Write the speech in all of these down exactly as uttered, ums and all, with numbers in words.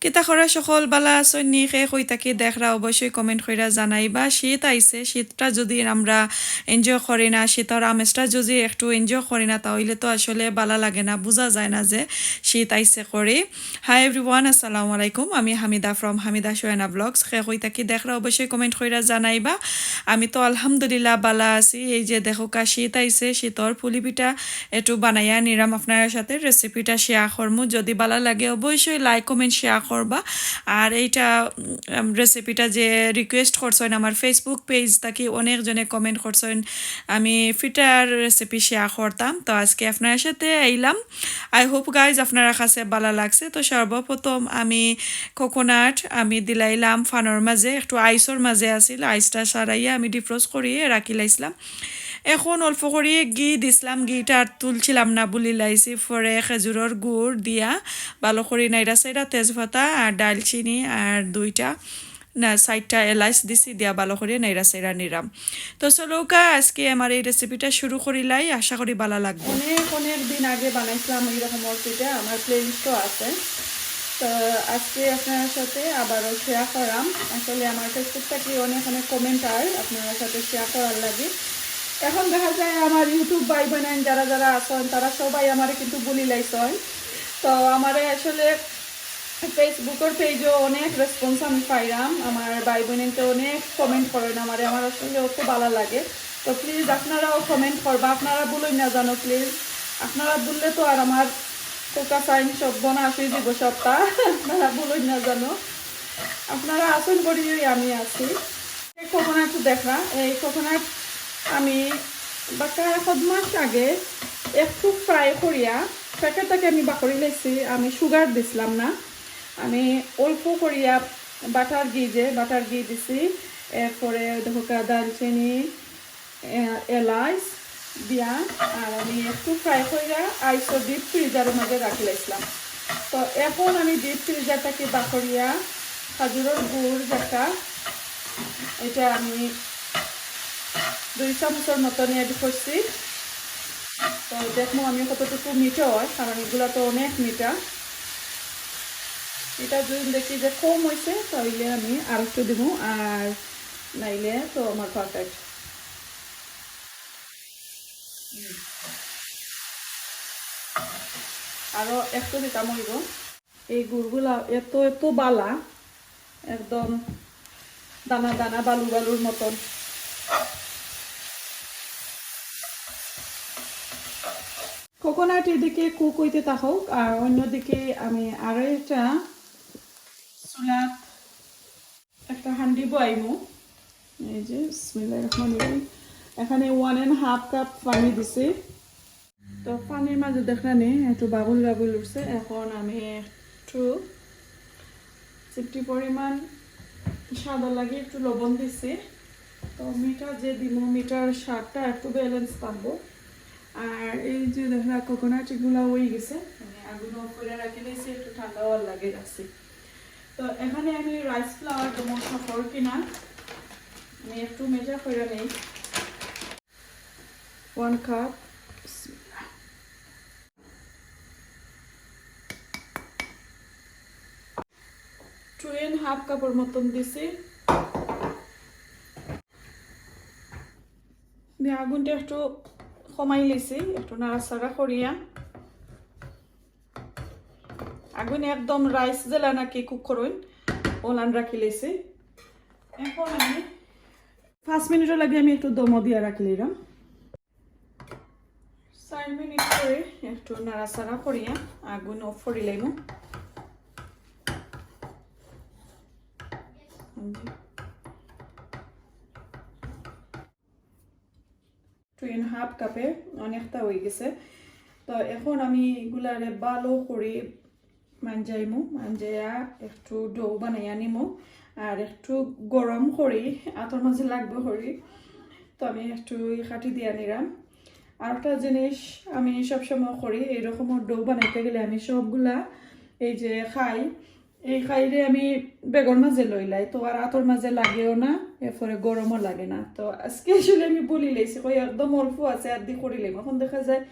কিতা খবর সকল, বালা আছইন নি? কে কই থাকি দেখরা অবশ্যই comment কইরা জানাইবা। শীত আইছে, শীতটা যদি আমরা enjoy করি না, শীতর আমেজটা যদি একটু enjoy করি না, তাইলে তো আসলে বালা লাগে না, বুঝা যায় না যে শীত আইছে করি। Hi everyone, আসসালামু আলাইকুম। আমি হামিদা from হামিদা সোয়েনা vlogs। কে কই থাকি দেখরা অবশ্যই comment কইরা জানাইবা। আমি তো আলহামদুলিল্লাহ বালা আছি। এই যে দেখউক্কা, শীত আইছে, শীতর পুলি পিঠা একটু বানাইয়া নিরাম আপনার সাথে, recipeটা share করমু। যদি বালা লাগে অবশ্যই like comment share করবা। আর এইটা, উম, recipeটা যে request করছইন আমার Facebook page থাকি, অনেক জনে comment করছইন আমি পিঠার recipe share করতাম। তো আজকে আপনার সাথে আইলাম। I hope guys আপনারা কাছে বালা লাগছে। তো সর্বপ্রথম আমি coconut আমি দিলাইলাম পানর মাঝে, একটু iceর মাঝে আছিল, iceটা সারাইয়া আমি defrost করিয়া রাখিলাইছিলাম। এখন অল্প করি ঘি দিছিলাম, ঘিটা আর তুলছিলাম না, ভুলিলাইছি। পরে খেজুরর গুড় দিয়া বালা করি নাইরা সাইরা, তেজপাতা আর ডালচিনি আর দুইটা না চাইরটা এলাচ দিছি, দিয়া বালা করি নাইরা সাইরা নিরাম। তো চলউক্কা, আজকে আমার এই recipeটা শুরু করিলাই, আশা করি বালা লাগবো। অনেক অনেক দিন আগে বানাইছিলাম এই রকমর পিঠা, আমার playlistও আছে। তো আজকে আপনার সাথে আবারও share করাম। আসলে আমার Facebook থাকি অনেক অনেক comment আর আপনার সাথে share করার লাগি। এখন দেখা যায় আমার YouTube ভাই বোন যারা যারা আছইন, তারা সবাই আমারে কিন্তু ভুলিলাইছইন। তো আমারে আসলে Facebookর pageও অনেক response আমি পাইরাম, আমার ভাই বোনে তো অনেক comment করইন আমারে, আমার আসলে অত বালা লাগে। তো please আপনারাও comment করবা, আপনারা ভুলইন না জানো please। আপনারা ভুললে তো আর আমার কোকা সাইন সব বনা আসে দিব সপ্তাহ, আপনারা ভুলইন না জানো। আপনারা আছইন করিয়াউ আমি আছি। এই coconut দেখরা, এই coconut আমি বাক্কা এক মাস আগে একটু fry করিয়া, packetটাকে আমি বাকরি লাইছি, আমি sugar দিছিলাম না। আমি অল্প করিয়া butter ঘি, যে butter ঘি দিছি, এরপরে দেখউক্কা দারচিনি, এ-, এলাচ দিয়া, আর আমি একটু fry করিয়া iceর deep freezerর মাঝে রাখিলাইছিলাম। তো এখন আমি deep freezer থাকি বাকরিয়া খাজুরর গুড় যেটা, এটা আমি দুই চামচর মতন add করছি। তো দেখমু আমি কতটুকু মিঠা হয়, কারণ এগুলা তো অনেক মিঠা। এটা যদি দেখি যে কম হইছে, তাইলে আমি আর একটু দিমু, আর নাইলে তো আমার perfect। আরো একটু দিতাম অইবো। এই গুড়গুলা এত এত বালা, একদম দানা দানা বালু বালুর মতন। Coconut এদিকে cook হইতে থাকুক, আর অন্যদিকে আমি আরো একটা চুলাত একটা হান্ডি বয়াইমু। এই যে, বিসমিল্লাহির রহমানির রহিম। এখানে one and half cup পানি দিছি। তো পানির মাঝে দেখরা নি একটু বাবুল বাবুল উঠছে। এখন আমি একটু চিমটি পরিমাণ স্বাদর লাগি একটু লবণ দিছি। তো মিঠা যে দিমু, মিঠার স্বাদটা একটু balance থাকবো। আর এই যে দেখরা coconut এগুলা হয়ে গেছে, মানে আগুন off করে রাখি দিয়েছি, একটু ঠান্ডা হওয়ার লাগি রাখছি। তো এখানে আমি rice flour দেবো, সফর কিনা আমি একটু measure করে নেই। One cup, two and half cupর মতন দিছি। আমি আগুনটা একটু কমাই লিছি, একটু নাড়াচাড়া করিয়া। আগুন একদম rice যেলা নাকি cook করইন, ওলান রাখি লিছি। এখন আমি পাঁচ মিনিটর লাগি আমি একটু দমো দিয়া রাখি লইলাম। চার মিনিট পরে একটু নাড়াচাড়া করিয়া আগুন off করি লইমু। Two and half cupএ অনেকটা হয়ে গেছে। তো এখন আমি এগুলারে ভালো করে মাঞ্জাইমু, মাঞ্জাইয়া একটু dough বানাইয়া নিমু। আর একটু গরম করি, আতর মাঝে লাগবে করি, তো আমি একটু ই কাঠি দিয়া নিলাম। আর একটা জিনিস আমি সবসময় করি, এইরকম dough বানাইতে গেলে আমি সবগুলা এই যে খাই, এই খাইরে আমি বেগর মাঝে লইলাই, তো আর আতর মাঝে লাগেও না, এরপরে গরমও লাগে না। তো আজকে আসলে আমি বলি লাইছি, কই একদম অল্প আছে, আর দি করি লাইব। এখন দেখা যায়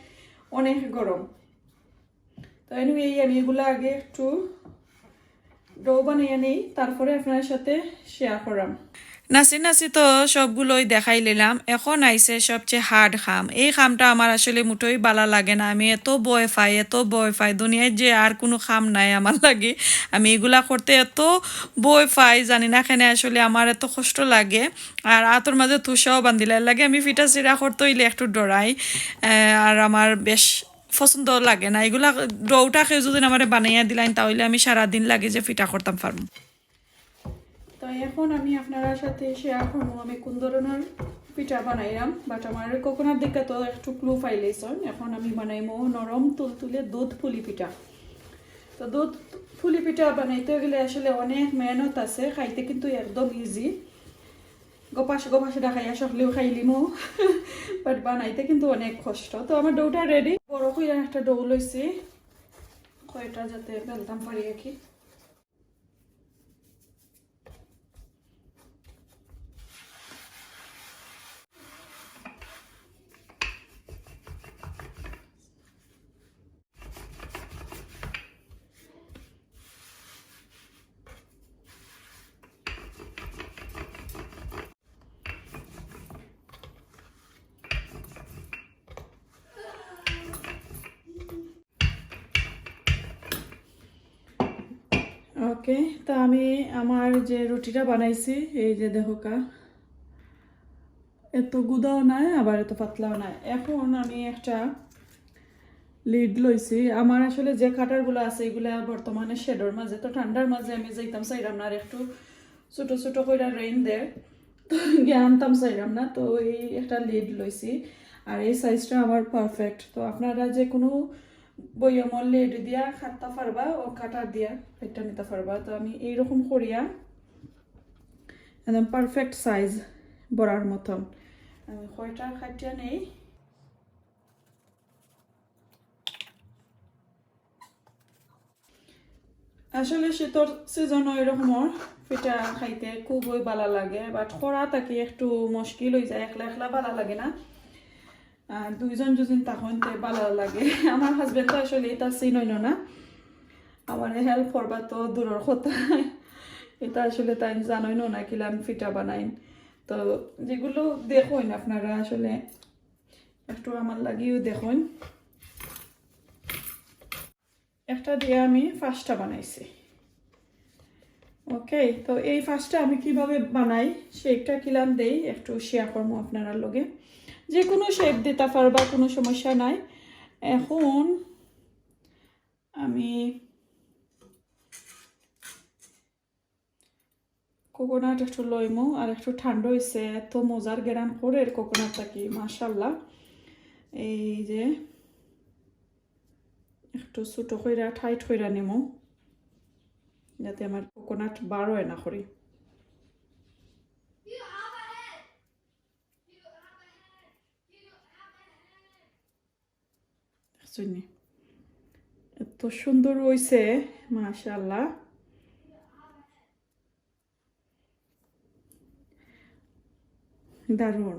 অনেক গরম। তো anyway, আমি এগুলা আগে একটু ডো বানাইয়া নেই, তারপরে আপনার সাথে শেয়ার করাম। নাচি নাচি তো সবগুলোই দেখাই নিলাম। এখন আইছে সবচেয়ে হার্ড কাম। এই কামটা আমার আসলে মোটেই বালা লাগে না। আমি এত ভয় পাই, এত ভয় পাই। দুনিয়ার যে আর কোনো কাম নাই আমার লাগি। আমি এগুলা করতে এত ভয় পাই, জানি না কেনে আসলে আমার এত কষ্ট লাগে। আর আতর মাঝে তুষাও বান্ধিলা, এর লাগি আমি পিঠা চিরা করতে অইলে একটু ডরাই। আহ, আর আমার বেশ পছন্দ লাগে না এগুলা। ডোটা কেউ যদি আমারে বানাইয়া দিলাইন, তাহলে আমি সারাদিন লাগে যে পিঠা করতাম পারমু। তো এখন আমি আপনার সাথে শেয়ার করবো আমি কোন ধরনের পিঠা বানাইলাম। বাট আমার কোকোনাট দেখা তো একটু ক্লু পাইলাইছইন। এখন আমি বানাইমু নরম তুলতুলে দুধ পুলি পিঠা। তো দুধ পুলি পিঠা বানাইতে গেলে আসলে অনেক মেহনত আছে, খাইতে কিন্তু একদম ইজি। গপাস গপাস ডাকাইয়া সকলেও খাইলিমু। বাট বানাইতে কিন্তু অনেক কষ্ট। তো আমার ডোটা রেডি। বড় কইরা একটা ডো লইছি, কয়টা যাতে বেলতাম পারি আর কি। ওকে, তো আমি আমার যে রুটিটা বানাইছি, এই যে দেখো কা, এত গুদাও নাই, আবার এত পাতলাও নাই। এখন আমি একটা লিড লইছি। আমার আসলে যে কাটারগুলো আছে, এগুলা বর্তমানে শেডর মাঝে, তো ঠান্ডার মাঝে আমি যাইতাম চাইলাম না, আর একটু ছোট ছোট কইরা রেইন দের, তো গিয়া আনতাম চাইলাম না। তো এই একটা লিড লইছি, আর এই সাইজটা আমার পারফেক্ট। তো আপনারা যে কোনো বইয়ামর লিড দিয়া কাটতা পারবা, ও কাটার দিয়া কাটটা নিতা পারবা। তো আমি এইরকম করিয়া একদম পারফেক্ট সাইজ বড়ার মতন আমি কয়টা কাটিয়া নেই। আসলে শীতর সিজনও এরকমর পিঠা খাইতে খুবই বালা লাগে, বাট করা থাকি একটু মুশকিল অই যায়, একলা একলা বালা লাগে না। আর দুইজন দুইজন তখন তে বালা লাগে। আমার হাজবেন্ড তো আসলে এটা চিনইন না, আমার হেল্প করবা তো দূরর কথা। এটা আসলে তাই জানইন না কিলান পিঠা বানাইন। তো যেগুলো দেখইন আপনারা আসলে একটু আমার লাগিও দেখইন। একটা দিয়া আমি পাঁচটা বানাইছি। ওকে, তো এই পাঁচটা আমি কিভাবে বানাই, শেপটা কিলান দেই, একটু শেয়ার করবো আপনারার লগে। যে কোনো শেপ দিতা পারবা, কোনো সমস্যা নাই। এখন আমি কোকোনাট একটু লইমু, আর একটু ঠান্ডা অইছে, এত মজার গেরান করের কোকোনাট থাকি, মাশাআল্লাহ। এই যে একটু ছোট কইরা টাইট কইরা নিমু, যাতে আমার কোকোনাট বার অয় না করি। দেখছইন নি? এত সুন্দর অইছে, মাশাআল্লাহ। দারুণ।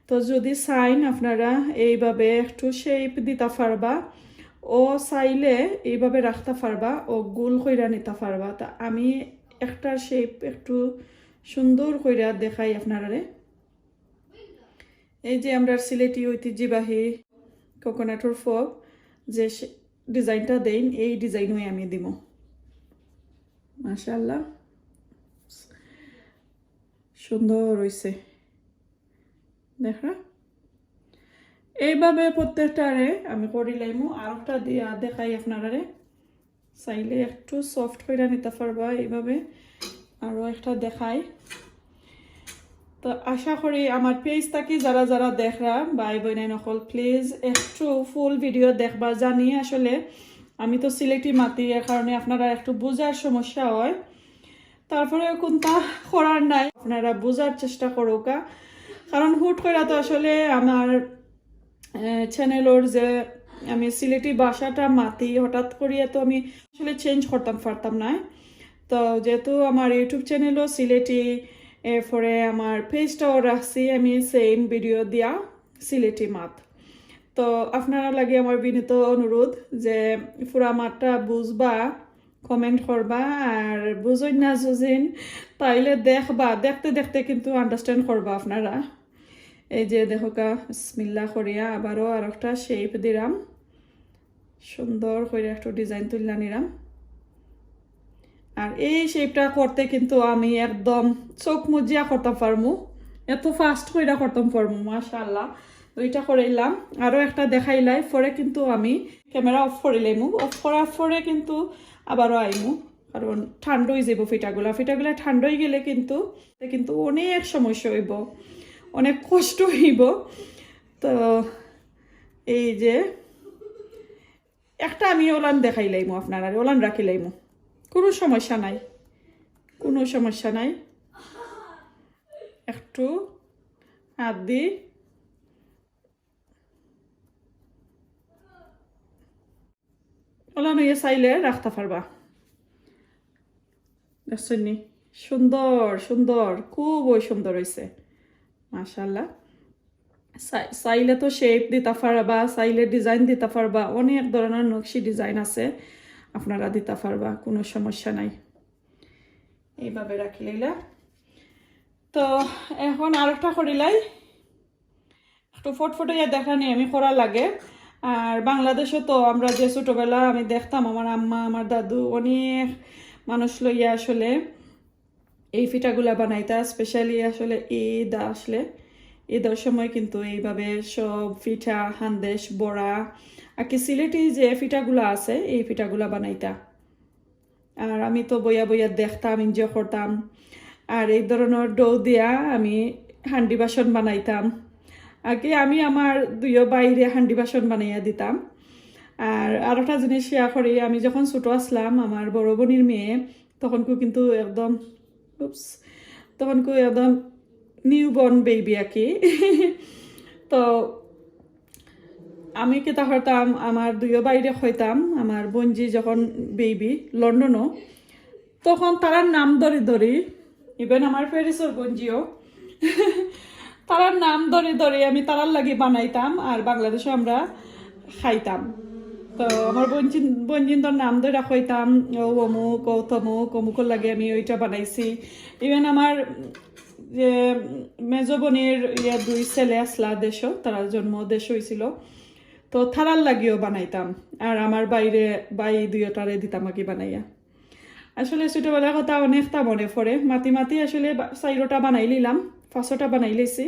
তো যদি চাইন আপনারা এইভাবে একটু শেপ দিতা পারবা, ও চাইলে এইভাবে রাখতা পারবা, ও গোল কইরা নিতা পারবা। তা আমি একটা শেপ একটু সুন্দর কইরা দেখাই আপনারারে। এই যে আমরার সিলেটি ঐতিহ্যবাহী কোকোনাটর ফব যে শে-, ডিজাইনটা দেইন, এই ডিজাইনই আমি দিমু। মাশাআল্লাহ, সুন্দর অইছে, দেখরা। এইভাবে প্রত্যেকটারে আমি করি লাইমু। আর একটা দিয়া দেখাই আপনারারে। চাইলে একটু সফট কইরা নিতা পারবা এইভাবে। আরও একটা দেখাই। তো আশা করি আমার পেজ থাকি যারা যারা দেখরা ভাই বইনাইন অকল, প্লিজ একটু ফুল ভিডিও দেখবা। জানি আসলে আমি তো সিলেটি মাতি, এর কারণে আপনারা একটু বুঝার সমস্যা হয়। তারপরে কোনটা করার নাই, আপনারা বুঝার চেষ্টা করউক্কা। কারণ হুট কইরা তো আসলে আমার চ্যানেলর যে আমি সিলেটি ভাষাটা মাতি, হঠাৎ করিয়া তো আমি আসলে চেঞ্জ করতাম পারতাম না। তো যেহেতু আমার ইউটিউব চ্যানেলও সিলেটি, এরপরে আমার পেজটাও রাখছি আমি সেম ভিডিও দিয়া সিলেটি মাত। তো আপনারা লাগি আমার বিনীত অনুরোধ যে পুরা মাতটা বুঝবা, কমেন্ট করবা। আর বুঝইন না যুদিন, তাইলে দেখবা, দেখতে দেখতে কিন্তু আন্ডারস্ট্যান্ড করবা আপনারা। এই যে দেখউক্কা, বিসমিল্লাহ করিয়া আবারও আরোকটা শেপ দিলাম, সুন্দর কইরা একটু ডিজাইন তুলিয়া নিলাম। আর এই শেপটা করতে কিন্তু আমি একদম চোখ মুজিয়া করতাম পারমু, এত ফাস্ট কইরা করতাম পারমু, মাশাআল্লাহ। দুইটা করিলাম, আরও একটা দেখাইলাই, পরে কিন্তু আমি ক্যামেরা অফ করিলাইমু। অফ করার পরে কিন্তু আবারও আইমু, কারণ ঠান্ডা অই যাইব ফিটাগুলা। ফিটাগুলা ঠান্ডা অই গেলে কিন্তু, কিন্তু অনেক সমস্যা অইব, অনেক কষ্ট অইব। তো এই যে একটা আমি ওলান দেখাইলাইমু আপনারারে, ওলান রাখিলাইমু, কোনো সমস্যা নাই, কোনো সমস্যা নাই। একটু হাত দি ওলান অইয়া চাইলে রাখতা পারবা। দেখছইন নি? সুন্দর, সুন্দর, খুবই সুন্দর অইছে, মাশাআল্লাহ। চাই-, চাইলে তো শেপ দিতা পারবা, চাইলে ডিজাইন দিতা পারবা, অনেক ধরনের নকশি ডিজাইন আছে, আপনারা দিতা পারবা, কোনো সমস্যা নাই। এইভাবে রাখিলাইলা। তো এখন আরেকটা করিলাই, একটু ফটফটাইয়া দেখানি আমি করা লাগে। আর বাংলাদেশে তো আমরা যে ছোটবেলা আমি দেখতাম, আমার আম্মা, আমার দাদু অনেক মানুষ লইয়া আসলে এই ফিটাগুলা বানাইতা, স্পেশালি আসলে ঈদ আসলে, ঈদর সময় কিন্তু এইভাবে সব ফিটা, হান্দেশ, বড়া, আর কি সিলেটি যে ফিটাগুলা আছে, এই ফিটাগুলা বানাইতা। আর আমি তো বইয়া বইয়া দেখতাম, এনজয় করতাম। আর এই ধরনের ডো দিয়া আমি হান্ডি বাসন বানাইতাম। আগে আমি আমার দুইও ভাইরে হান্ডি বাসন বানাইয়া দিতাম। আর আরোটা জিনিস শেয়ার করি, আমি যখন ছোট আছলাম, আমার বড় বোনের মেয়ে, তখনকু কিন্তু একদম, উপস, তখনকু একদম নিউ বর্ন বেবি আর কি। তো আমি কিতা করতাম, আমার দুইও ভাইরে কইতাম, আমার বইনজি যখন বেবি লন্ডনো, তখন তারার নাম ধরি ধরি, ইভেন আমার প্যারিসর বইনজিও, তারার নাম ধরি ধরি আমি তারার লাগি বানাইতাম, আর বাংলাদেশো আমরা খাইতাম। তো আমার বইনজিন, বইনজিনতর নাম ধরি কইতাম, ও অমুক, ও তমুক, অমুকর লাগি আমি ওইটা বানাইছি। ইভেন আমার যে মেজো বোনের ইয়া দুই ছেলে আছলা দেশো, তারার জন্ম দেশো অইছিল, তো তারার লাগিও বানাইতাম। আর আমার ভাইরে, ভাই দুইওটারে দিতাম আর কি বানাইয়া। আসলে ছোটবেলার কথা অনেকটা মনে পড়ে। মাতি মাতি আসলে বা-, চাইরোটা বানাইলিলাম, পাঁচটা বানাইলিছি।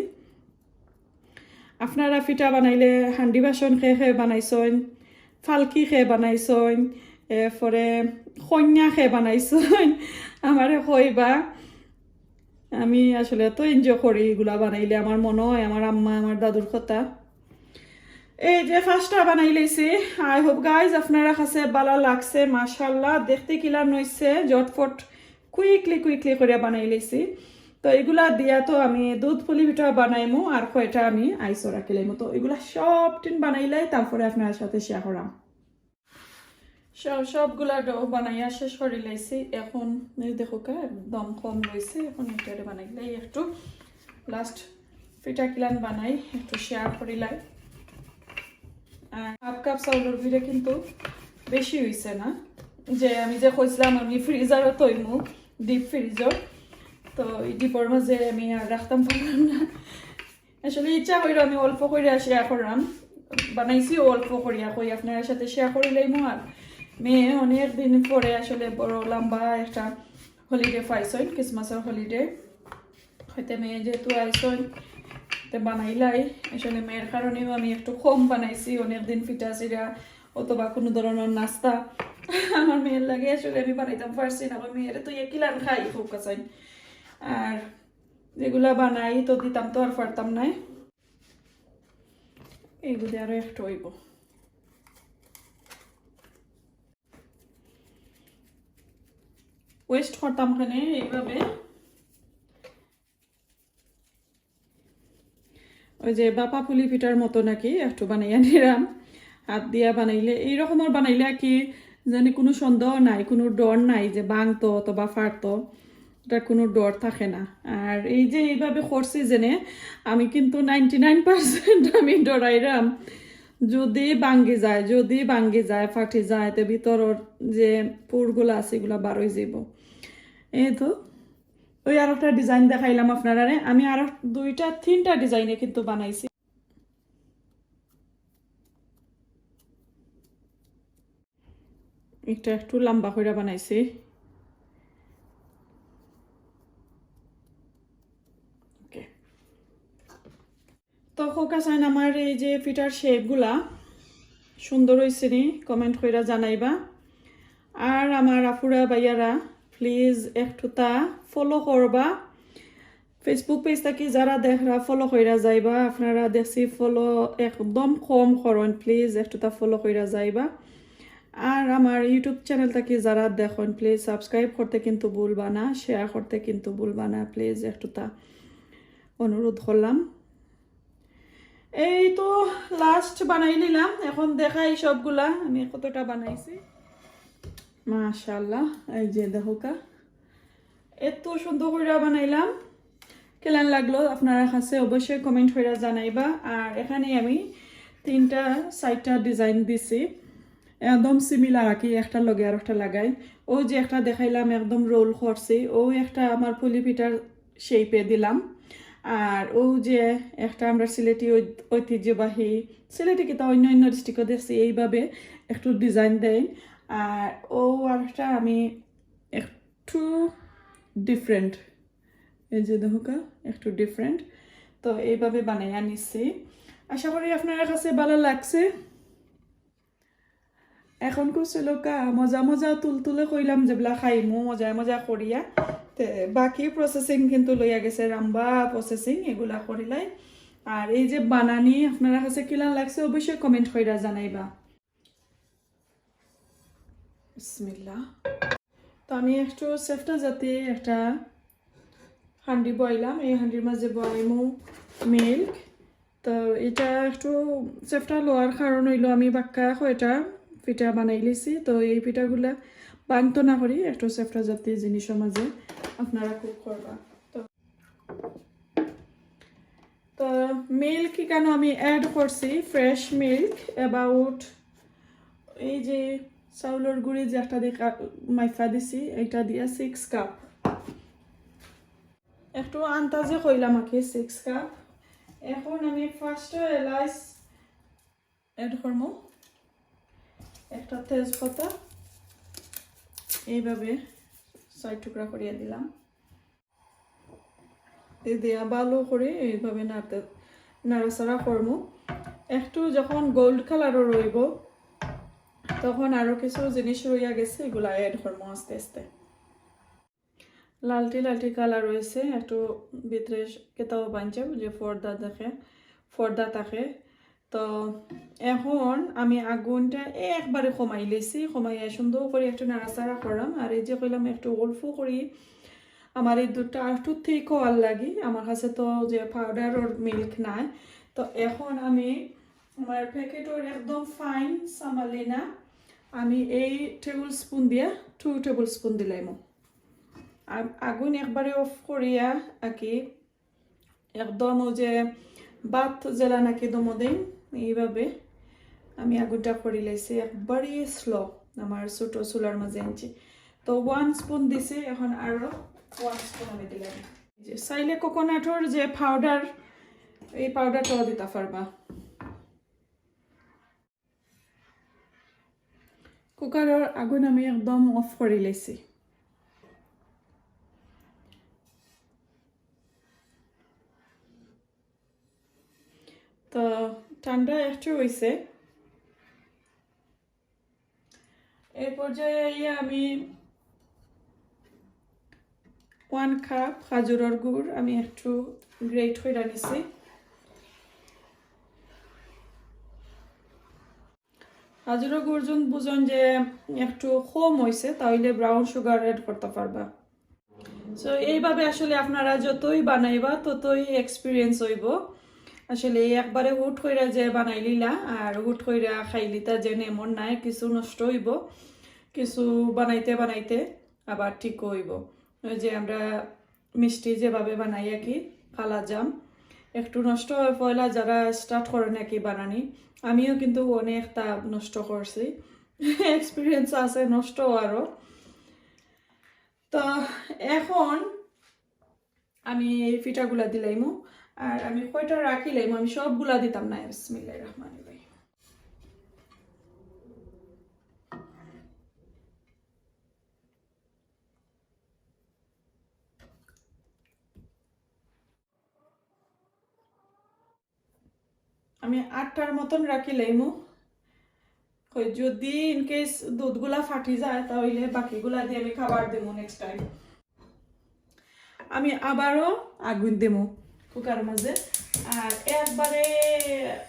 আপনারা ফিটা বানাইলে হান্ডি বাসন কে কে বানাইছইন, ফালকি কে বানাইছইন, এরপরে কইন্যা কে বানাইছইন, আমারে কইবা। আমি আসলে এত এনজয় করি এগুলা বানাইলে, আমার মনো অয় আমার আম্মা, আমার দাদুর কথা। এই যে পাঁচটা বানাইলিছি, I hope guys আপনারা কাছে ভালা লাগছে। মাশাআল্লাহ, দেখতে কিলান অইছে, ঝটফট কুইকলি কুইকলি করিয়া বানাইলিছি। তো এগুলা দিয়া তো আমি দুধ পুলি পিঠা বানাইমু, আর কয়টা আমি আইসো রাখিলাইমু। তো এগুলা সব টিন বানাইলাই, তারপরে আপনারার সাথে শেয়ার করাম। সব, সবগুলা ডো বানাইয়া শেষ করিলাইছি। এখন এই দেখউক্কা, একদম কম রইছে। এখন এটারে বানাইলাই একটু, লাস্ট পিঠা কিলান বানাই, একটু শেয়ার করিলাই। আর হাফ কাপ চাউলর ভিতরে কিন্তু বেশি অইছে না, যে আমি যে কইছিলাম আমি ফ্রিজারো থইমু, ডিপ ফ্রিজর, তো এই ডিপর মাঝে আমি আর রাখতাম পারলাম না। আসলে ইচ্ছা কইরা আমি অল্প করিয়া শেয়ার করলাম, বানাইছি অল্প করিয়া, কই আপনারার সাথে শেয়ার করিলাইমু। আর মেয়ে অনেক দিন পরে আসলে বড় লম্বা একটা হলিডে পাইছইন, ক্রিসমাসর হলিডে। হইতে মেয়ে যেহেতু আইছইন, তে বানাইলাই। আসলে মেয়ের কারণেও আমি একটু কম বানাইছি, অনেক দিন ফিটা চিরা অথবা কোনো ধরনের নাস্তা আমার মেয়ের লাগি আসলে আমি বানাইতাম পারছি না। আমার মেয়েরে তো একই লান খাই খুব কাছাই, আর যেগুলা বানাই তো দিতাম তো আর পারতাম নায়। এইগুলি আরো একটু অইব। ওয়েস্ট করতাম কেনে এইভাবে। ওই যে বাপা পুলি পিঠার মতো নাকি একটু বানাইয়া নিলাম, হাত দিয়া বানাইলে, এই রকমর বানাইলে আর কি, জানি কোনো সন্দেহ নাই, কোনো ডর নাই যে ভাঙতো অথবা ফাটতো, এটা কোনো ডর থাকে না। আর এই যে এইভাবে করছি জেনে আমি কিন্তু নাইনটি নাইন পার্সেন্ট আমি ডরাইরাম, যদি ভাঙ্গি যায়, যদি ভাঙ্গি যায়, ফাটি যায়, তে ভিতরর যে পুরগুলা আছে, এগুলা বার অই যাইবো। এই তো, ওই আর একটা ডিজাইন দেখাইলাম আপনারারে। আমি আরো দুইটা, তিনটা ডিজাইনে কিন্তু বানাইছি। এটা একটু লম্বা কইরা বানাইছি। ওকে। তো কউক্কা চাইন আমার এই যে ফিটার শেপগুলা সুন্দর অইছে নি, কমেন্ট কইরা জানাইবা। আর আমার আফুরা ভাইয়ারা, প্লিজ একটুতা ফলো করবা। Facebook পেজ থাকি যারা দেখরা, ফলো কইরা যাইবা। আপনারা দেখছি ফলো একদম কম করইন, প্লিজ একটুতা ফলো কইরা যাইবা। আর আমার YouTube চ্যানেল থাকি যারা দেখইন, প্লিজ সাবস্ক্রাইব করতে কিন্তু ভুলবা না, শেয়ার করতে কিন্তু ভুলবা না, প্লিজ একটুতা অনুরোধ করলাম। এই তো লাস্ট বানাই নিলাম, এখন দেখাই সবগুলা আমি কতটা বানাইছি। মাশাআল্লাহ, এই যে দেখউক্কা, এত সুন্দর কইরা বানাইলাম। কেলান লাগলো আপনারা কাছে অবশ্যই কমেন্ট কইরা জানাইবা। আর এখানে আমি তিনটা, চাইরটা ডিজাইন দিছি, একদম সিমিলার আর কি, একটার লগে আর একটা লাগাই। ওই যে একটা দেখাইলাম একদম রোল করছি, ওই একটা আমার পুলি পিঠার শেপে দিলাম। আর ও যে একটা আমরা সিলেটি ঐ-, ঐতিহ্যবাহী, সিলেটি কিতা অন্য অন্য ডিস্ট্রিক্টও দেখছি এইভাবে একটু ডিজাইন দেয়। আর ও আর একটা আমি একটু ডিফারেন্ট, এই যে দেখউক্কা একটু ডিফারেন্ট, তো এইভাবে বানাইয়া নিছি। আশা করি আপনারা কাছে ভালা লাগছে। এখন কুছুলুকা মজা মজা তুলতুলে কইলাম যেবলা খাইমু মজা মজা করিয়া। তে বাকি প্রসেসিং কিন্তু লইয়া গেছে, লম্বা প্রসেসিং এগুলা করিলাই। আর এই যে বানানি আপনারা কাছে কিলান লাগছে অবশ্যই কমেন্ট কইরা জানাইবা। বিসমিল্লাহ। তো আমি একটু সেফটা জাতি একটা হান্ডি বইলাম, এই হান্ডির মাঝে বইমু মিল্ক। তো এটা একটু সেফটা লওয়ার কারণ অইলো আমি বাক্কা কয়টা পিঠা বানাই লিছি, তো এই পিঠাগুলা ভাঙতো না করি একটু সেফটা জাতি জিনিসর মাঝে আপনারা কুক করবা। তো তো মিল্ক এখানো আমি অ্যাড করছি ফ্রেশ মিল্ক, অ্যাবাউট এই যে চাউলর গুঁড়ি যে একটা দেখা মাইফা দিছি, এটা দিয়া সিক্স কাপ। একটু আন্দাজে কইলাম আর কি, সিক্স কাপ। এখন আমি ফার্স্টে এলাইচ অ্যাড করমু, একটা তেজপাতা এইভাবে ছয় টুকরা করিয়া দিলাম। এই দিয়া ভালো করে এইভাবে নাড়তে, নাড়াচাড়া করমু। একটু যখন গোল্ড কালারও রইব, তখন আরও কিছু জিনিস রইয়া গেছে, এগুলা অ্যাড করমু আস্তে আস্তে। লালটি লালটি কালার রয়েছে, একটু ভিতরে কেতাও বানছে যে পর্দা দেখে, পর্দা থাকে। তো এখন আমি আগুনটা একবারে কমাই লেছি, কমাইয়া সুন্দর করে একটু নাড়াচাড়া করলাম। আর এই যে কইলাম একটু অল্প করি আমার এই দুধটা আর একটু থিক হওয়ার লাগি, আমার কাছে তো যে পাউডার ওর মিল্ক নাই। তো এখন আমি আমার প্যাকেটর একদম ফাইন সামালিনা আমি এই টেবিল স্পুন দিয়া টু টেবিল স্পুন দিলাইমু। আর আগুন একবারে অফ করিয়া আর কি একদম ওই যে ভাত জেলা নাকি দমো দেই, এইভাবে আমি আগুনটা করি লাইছি একবারে স্লো। আমার ছোট চুলার মাঝে আনছি, তো ওয়ান স্পুন দিছি, এখন আরো ওয়ান স্পুন আমি দিলাম। যে চাইলে কোকোনাটর যে পাউডার, এই পাউডারটাও দিতে পারবা। কুকারর আগুন আমি একদম অফ করি লাইছি। তো ঠান্ডা একটু হইছে। এই পর্যায়ে আইয়া আমি ওয়ান কাপ খাজুরর গুড় আমি একটু গ্রেট কইরা নিছি। খাজুরর গুড় যুন বুঝন যে একটু কম হইছে, তাইলে ব্রাউন সুগার অ্যাড করতে পারবা। সো এইভাবে আসলে আপনারা যতই বানাইবা ততই এক্সপিরিয়েন্স হইব। আসলে এই একবারে হুট কইরা যে বানাইলিলা আর হুট কইরা খাইলিতা যে এমন নাই, কিছু নষ্ট হইব, কিছু বানাইতে বানাইতে আবার ঠিক হইব। ওই যে আমরা মিষ্টি যেভাবে বানাই আর কি, কালা জাম, একটু নষ্ট হয় পয়লা, যারা স্টার্ট করে নাকি বানানি। আমিও কিন্তু অনেকটা নষ্ট করছি, এক্সপিরিয়েন্স আছে নষ্ট আরও। তো এখন আমি এই পিঠাগুলা দিলাইমু। আর আমি কয়টা রাখিলাইমু, আমি সবগুলা দিতাম না। বিসমিল্লাহির রহমানির রহিম। আমি আটটার মতন রাখিলাইমু। কই, যদি ইন কেস দুধগুলা ফাটি যায়, তাহলে বাকিগুলা দিয়ে আমি খাবার দেবো নেক্সট টাইম। আমি আবারও আগুন দেবো কুকার মাঝে, আর একবারে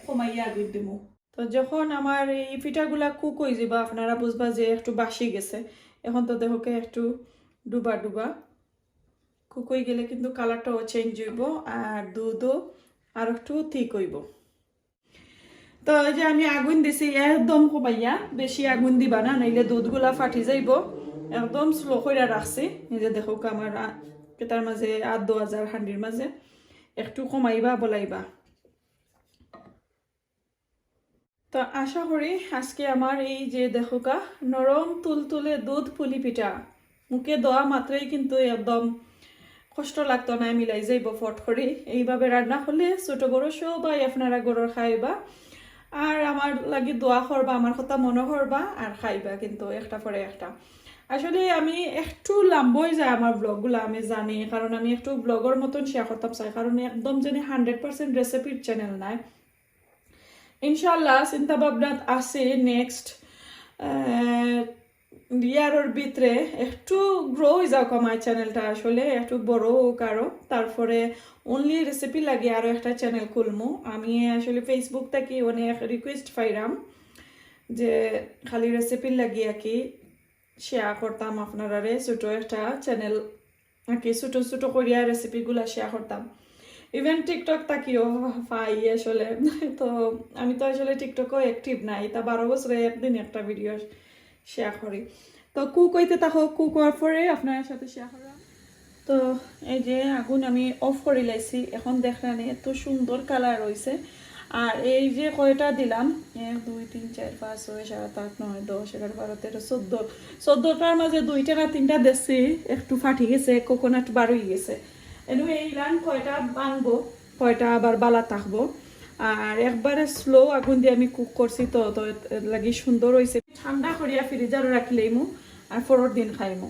কমাইয়া আগুন দেবো। তো যখন আমার এই পিঠাগুলা কুক হয়ে যাবে, আপনারা বুঝবা যে একটু বাসি গেছে। এখন তো দেখো কে একটু ডুবা ডুবা। কুক হয়ে গেলে কিন্তু কালারটাও চেঞ্জ হইব, আর দুধও আর একটু থিক হইব। তো এই যে আমি আগুন দিছি একদম কমাইয়া, বেশি আগুন দিবা না, নাইলে দুধগুলা ফাটি যাইব। একদম স্লো কইরা রাখছি। এই যে দেখো আমার আ-, কেতার মাঝে আর দু হাজার হান্ডির মাঝে একটু কমাইবা বলাইবা। তো আশা করি আজকে আমার এই যে দেখোকা নরম তুলতুলে দুধ পুলি পিঠা মুখে দেওয়া মাত্রই কিন্তু একদম কষ্ট লাগতো না, মিলাই যাইব ফট করি। এইভাবে রান্না করলে ছোট বড় সবাই আপনারা গরুর খাইবা, আর আমার লাগি দোয়া করবা, আমার কথা মনে করবা, আর খাইবা কিন্তু একটা পরে একটা। আসলে আমি একটু লম্বা হয়ে যায় আমার ব্লগগুলো, আমি জানি, কারণ আমি একটু ব্লগের মতন শেয়ার করতাম চাই, কারণ একদম যেন হান্ড্রেড পার্সেন্ট রেসিপির চ্যানেল নাই। ইনশাআল্লাহ চিন্তা ভাবনাত আছে নেক্সট ইয়ারর ভিতরে একটু গ্রো হয়ে যাক আমার চ্যানেলটা, আসলে একটু বড় হোক আরও। তারপরে অনলি রেসিপি লাগে আরও একটা চ্যানেল খুলমু। আমি আসলে ফেসবুক থাকি অনেক রিকোয়েস্ট পাইরাম যে খালি রেসিপির লাগি আর কি শেয়ার করতাম আপনারারে ছোটো একটা চ্যানেল আর কি, ছোটো ছোটো করিয়া রেসিপিগুলা শেয়ার করতাম। ইভেন টিকটক থাকিও পাই আসলে। তো আমি তো আসলে টিকটকও অ্যাক্টিভ নাই, তা বারো বছরে একদিন একটা ভিডিও শেয়ার করি। তো কুক হইতে থাকো, কুক হওয়ার পরে আপনার সাথে শেয়ার করাম। তো এই যে আগুন আমি অফ করি লাইছি, এখন দেখরানি এত সুন্দর কালার হইছে। আর এই যে কয়টা দিলাম, এক দুই তিন চার পাঁচ ছয় সাত আট নয় দশ এগারো বারো তেরো চোদ্দ, চোদ্দটার মাঝে দুইটা না তিনটা দেখছি একটু ফাটি গেছে, কোকোনাট বার হয়ে গেছে। এনু এইলান কয়টা ভাঙবো, কয়টা আবার বালা থাকবো। আর একবারে স্লো আগুন দিয়ে আমি কুক করছি তো, তো এর লাগি সুন্দর হইছে। ঠান্ডা করিয়া ফ্রিজারও রাখিলাইমু, আর পরের দিন খাইমু।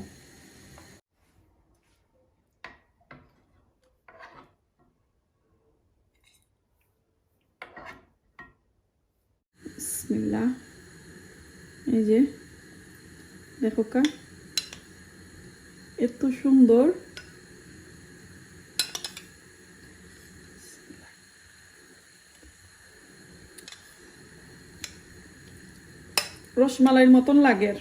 বিসমিল্লাহ। এই যে দেখোকা, এত সুন্দর। রসমালাইর মতন লাগের।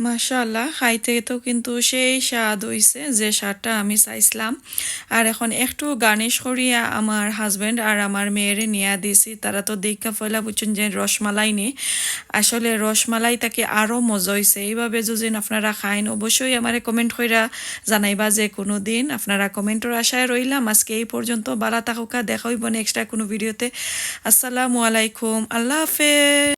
মাশাআল্লাহ, খাইতে তো কিন্তু সেই স্বাদ হইছে, যে স্বাদটা আমি চাইছিলাম। আর এখন একটু গার্নিশ করিয়া আমার হাজবেন্ড আর আমার মেয়েরে নিয়া দিছি। তারা তো দেখা পয়লা বুঝছইন যে রসমালাই নি, আসলে রসমালাই থাকি আরও মজা হইছে। এইভাবে যদি আপনারা খাইন, অবশ্যই আমারে কমেন্ট কইরা জানাইবা যে কোনো দিন। আপনারা কমেন্টর আশায় রইলাম। আজকে এই পর্যন্ত, বালা থাকোকা, দেখা হইব নেক্সট কোনো ভিডিওতে। আসসালামু আলাইকুম, আল্লাহ হাফেজ।